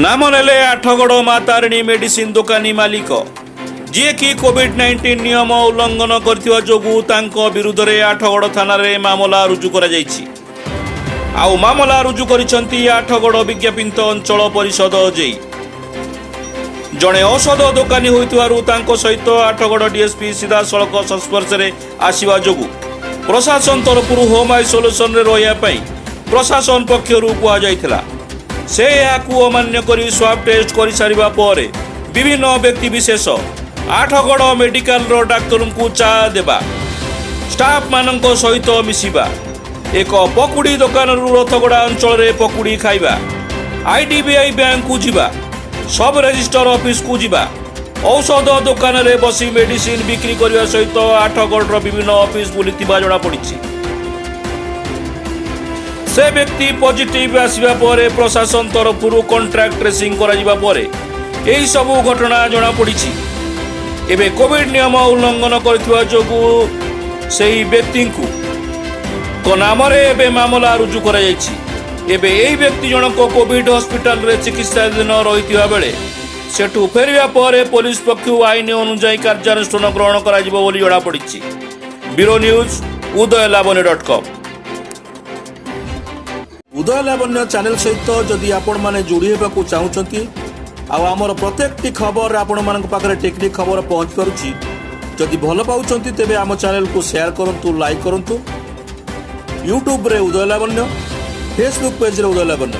ନାମ ନେଲେ ଆଠଗଡ଼ ମା ତାରିଣୀ ମେଡିସିନ ଦୋକାନୀ ମାଲିକ, ଯିଏକି କୋଭିଡ-19 ନିୟମ ଉଲ୍ଲଂଘନ କରିଥିବା ଯୋଗୁଁ ତାଙ୍କ ବିରୁଦ୍ଧରେ ଆଠଗଡ଼ ଥାନାରେ ମାମଲା ରୁଜୁ କରାଯାଇଛି। ଆଉ ମାମଲା ରୁଜୁ କରିଛନ୍ତି ଆଠଗଡ଼ ବିଜ୍ଞାପିତ ଅଞ୍ଚଳ ପରିଷଦ ଜେଇ। ଜଣେ ଔଷଧ ଦୋକାନୀ ହୋଇଥିବାରୁ ତାଙ୍କ ସହିତ ଆଠଗଡ଼ ଡିଏସ୍ପି ସିଧାସଳଖ ସଂସ୍ପର୍ଶରେ ଆସିବା ଯୋଗୁଁ ପ୍ରଶାସନ ତରଫରୁ ହୋମ୍ ଆଇସୋଲେସନରେ ରହିବା ପାଇଁ ପ୍ରଶାସନ ପକ୍ଷରୁ କୁହାଯାଇଥିଲା। ସେ ଏହାକୁ ଅମାନ୍ୟ କରି ସ୍ୱାବ୍ ଟେଷ୍ଟ କରିସାରିବା ପରେ ବିଭିନ୍ନ ବ୍ୟକ୍ତିବିଶେଷ, ଆଠଗଡ଼ ମେଡିକାଲର ଡାକ୍ତରଙ୍କୁ ଚା ଦେବା, ଷ୍ଟାଫ୍ମାନଙ୍କ ସହିତ ମିଶିବା, ଏକ ପକୁଡ଼ି ଦୋକାନରୁ ରଥଗଡ଼ା ଅଞ୍ଚଳରେ ପକୁଡ଼ି ଖାଇବା, ଆଇଡିବିଆଇ ବ୍ୟାଙ୍କକୁ ଯିବା, ସବ୍ ରେଜିଷ୍ଟର ଅଫିସକୁ ଯିବା, ଔଷଧ ଦୋକାନରେ ବସି ମେଡିସିନ ବିକ୍ରି କରିବା ସହିତ ଆଠଗଡ଼ର ବିଭିନ୍ନ ଅଫିସ ବୁଲିଥିବା ଜଣାପଡ଼ିଛି। ସେ ବ୍ୟକ୍ତି ପଜିଟିଭ ଆସିବା ପରେ ପ୍ରଶାସନ ତରଫରୁ କଣ୍ଟାକ୍ଟ ଟ୍ରେସିଂ କରାଯିବା ପରେ ଏହି ସବୁ ଘଟଣା ଜଣାପଡ଼ିଛି। ଏବେ କୋଭିଡ ନିୟମ ଉଲ୍ଲଂଘନ କରିଥିବା ଯୋଗୁଁ ସେହି ବ୍ୟକ୍ତିଙ୍କୁ ଙ୍କ ନାମରେ ଏବେ ମାମଲା ରୁଜୁ କରାଯାଇଛି। ଏବେ ଏହି ବ୍ୟକ୍ତି ଜଣକ କୋଭିଡ ହସ୍ପିଟାଲରେ ଚିକିତ୍ସାଧୀନ ରହିଥିବା ବେଳେ ସେଠୁ ଫେରିବା ପରେ ପୋଲିସ ପକ୍ଷରୁ ଆଇନ ଅନୁଯାୟୀ କାର୍ଯ୍ୟାନୁଷ୍ଠାନ ଗ୍ରହଣ କରାଯିବ ବୋଲି ଜଣାପଡ଼ିଛି। ବ୍ୟୁରୋ ନ୍ୟୁଜ୍, ଉଦୟ ଲାବଣ୍ୟ.କମ୍। ଉଦୟ ଲାବଣ୍ୟ ଚ୍ୟାନେଲ ସହିତ ଯଦି ଆପଣମାନେ ଯୋଡ଼ି ହେବାକୁ ଚାହୁଁଛନ୍ତି ଆଉ ଆମର ପ୍ରତ୍ୟେକଟି ଖବର ଆପଣମାନଙ୍କ ପାଖରେ ଟେକ୍ନିକ୍ ଖବର ପହଞ୍ଚି ପାରୁଛି, ଯଦି ଭଲ ପାଉଛନ୍ତି, ତେବେ ଆମ ଚ୍ୟାନେଲକୁ ସେୟାର କରନ୍ତୁ, ଲାଇକ୍ କରନ୍ତୁ। ୟୁଟ୍ୟୁବରେ ଉଦୟ ଲାବଣ୍ୟ, ଫେସବୁକ୍ ପେଜରେ ଉଦୟ ଲାବଣ୍ୟ।